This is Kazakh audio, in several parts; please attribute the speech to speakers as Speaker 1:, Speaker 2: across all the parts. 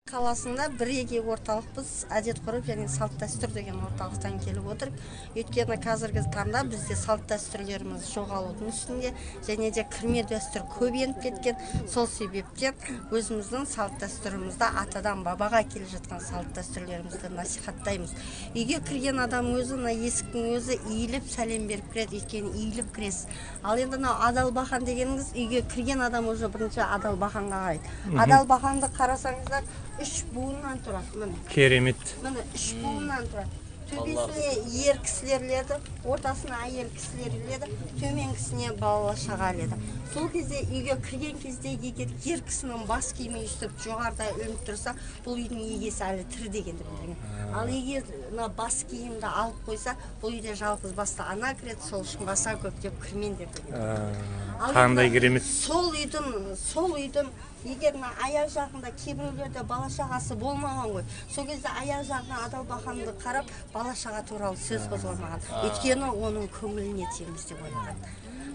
Speaker 1: Қаласында бірегей орталықпыз, әдет ғұрып және салт дәстүр деген орталықтан келіп отыр. Өйткені қазіргі таңда бізде салт дәстүрлеріміз жоғалудың үстінде және де кірме дәстүр көп еніп кеткен. Сол себептен өзіміздің салт дәстүрімізді, атадан бабаға келе жатқан салт дәстүрлерімізді насихаттаймыз. Үйге кірген адам өзі мына есіктің өзі иіліп сәлем беріп кіреді, өйткені иіліп кіресіз. Ал енді мынау адалбақан дегеніңіз, үйге кірген адам уже бірінші адалбақанға қарайды. Адалбақанды қарасаңыздар, үш буыннан тұрады, міне.
Speaker 2: Керемет.
Speaker 1: Міне, үш буыннан тұрады. Төбесіне ер кісілер іледі, ортасына әйел кісілер іледі, төменгісіне бала шаға іледі. Сол кезде үйге кірген кезде егер ер кісінің бас киімі өйстіп жоғарыда ілініп тұрса, бұл үйдің егесі әлі тірі дегенді білдірген. Ал егер мына бас киімді алып қойса, бұл үйде жалғыз басты ана кіреді, сол үшін баса көктеп кірмеңдер деген. Ал
Speaker 2: Қандай
Speaker 1: енді
Speaker 2: керемет.
Speaker 1: Сол үйдің егер мына аяқ жағында кейбіреулерде бала шағасы болмаған ғой, сол кезде аяқ жағына адалбақанды қарап, бала шаға туралы сөз қозғалмаған, өйткені оның көңіліне тиеміз деп ойлаған.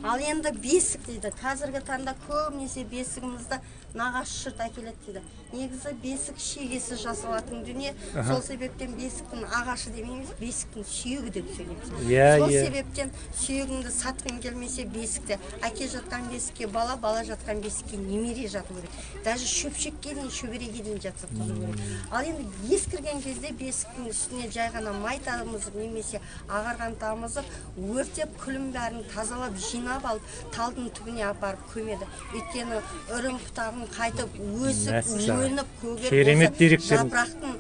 Speaker 1: Ал енді бесік дейді. Қазіргі таңда көбінесе бесігімізді нағашы жұрт әкеледі дейді. Негізі бесік шегесі жасалатын дүние. Сол себептен бесіктің ағашы демейміз, бесіктің сүйегі деп сөйлейміз. Сол себептен сүйегіңді сатқың келмесе, бесікте әке жатқан бесікке бала, бала жатқан бесікке немере жату керек. Даже шөпшекке дейін, шөбереге дейін жатқызу керек. Ал енді ескірген кезде бесіктің үстіне жай ғана май тамызып немесе ағарған тамызып, өртеп, күлін бәрін тазалап, жинап алып, талдың түбіне апарып көмеді. Өйткені үрім бұтағын қайтып өсіп,
Speaker 2: Мәссаған.
Speaker 1: өніп, көгеріп
Speaker 2: Керемет
Speaker 1: болса,
Speaker 2: деректер.
Speaker 1: жапырақтың,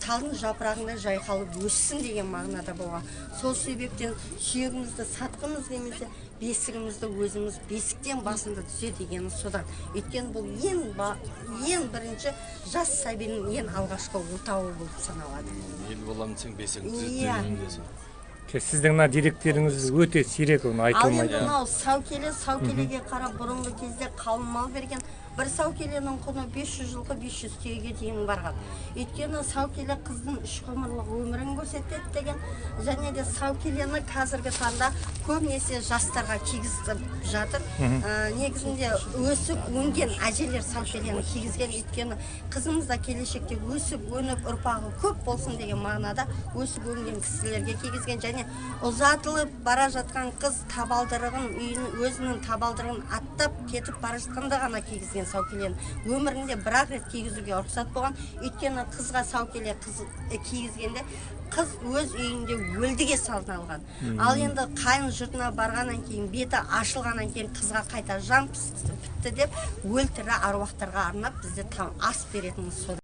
Speaker 1: талдың жапырағындай жайқалып өссін деген мағынада болған. Сол себептен сүйегімізді сатқымыз келмесе, бесігімізді өзіміз бесіктен басыңды түзе дегені содан. Өйткені бұл ең бірінші жас сәбидің ең алғашқы отауы болып саналады.
Speaker 3: Ел боламын десең, бесігіңді түзе.
Speaker 2: Сіздің мына деректеріңіз өте сирек, оны
Speaker 1: Ал
Speaker 2: айтылмайды.
Speaker 1: енді мынау сәукеле. Сәукелеге қарап, бұрынғы кезде қалың мал берген. Бір сәукеленің құны 500 жылқы, 500 түйеге дейін барған. Өйткені сәукеле қыздың үш ғұмырлық өмірін көрсетеді деген. Және де сәукелені қазіргі таңда көбінесе жастарға кигізіп жатыр. Негізінде өсіп өнген әжелер сәукелені кигізген, өйткені қызымыз да келешекте өсіп өніп, ұрпағы көп болсын деген мағынада өсіп өнген кісілерге кигізген. Және ұзатылып бара жатқан қыз табалдырығын, үйін, өзінің табалдырығын аттап кетіп бара жатқанда ғана кигізген сәукелені. Өмірінде бір ақ рет кигізуге рұқсат болған. Өйткені қызға сәукеле қыз кигізгенде қыз өз үйінде өлдіге салыналған. Ал енді қайын жұртына барғаннан кейін, беті ашылғаннан кейін қызға қайта жан бітті деп, өлтірі аруақтарға арнап бізде ас беретін содан.